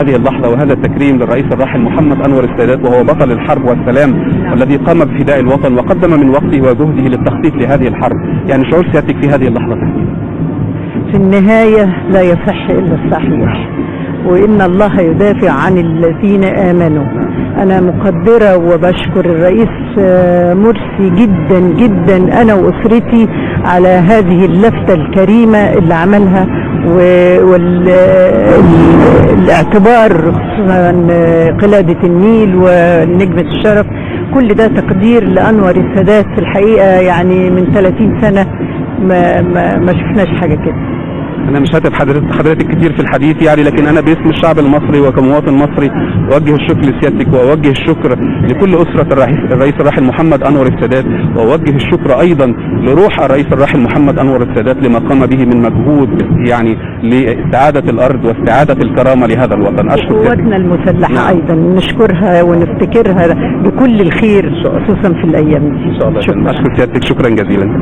هذه اللحظة وهذا التكريم للرئيس الراحل محمد أنور السادات، وهو بطل الحرب والسلام والذي قام بفداء الوطن وقدم من وقته وجهده للتخطيط لهذه الحرب، يعني شعور سيادتك في هذه اللحظة تحديدا؟ في النهاية لا يصح إلا الصحيح، وإن الله يدافع عن الذين آمنوا. أنا مقدرة وبشكر الرئيس مرسي جدا جدا أنا وأسرتي على هذه اللفتة الكريمة اللي عملها والاعتبار، خصوصا قلادة النيل ونجمة الشرف. كل ده تقدير لأنور السادات في الحقيقة. يعني من 30 سنة ما شفناش حاجة كده. أنا مش هتعب حضرتك كتير في الحديث يعني، لكن أنا باسم الشعب المصري وكمواطن مصري أوجه الشكر لسيادتك، وأوجه الشكر لكل أسرة الرئيس الراحل محمد أنور السادات، وأوجه الشكر أيضا لروح الرئيس الراحل محمد أنور السادات لما قام به من مجهود يعني لاستعادة الأرض واستعادة الكرامة لهذا الوطن. أشكر سيادتك. قواتنا المسلحة أيضا نشكرها ونفتكرها بكل الخير، خصوصا في الأيام دي. إن شاء الله. شكرا. أشكر سيادتك، شكرا جزيلا.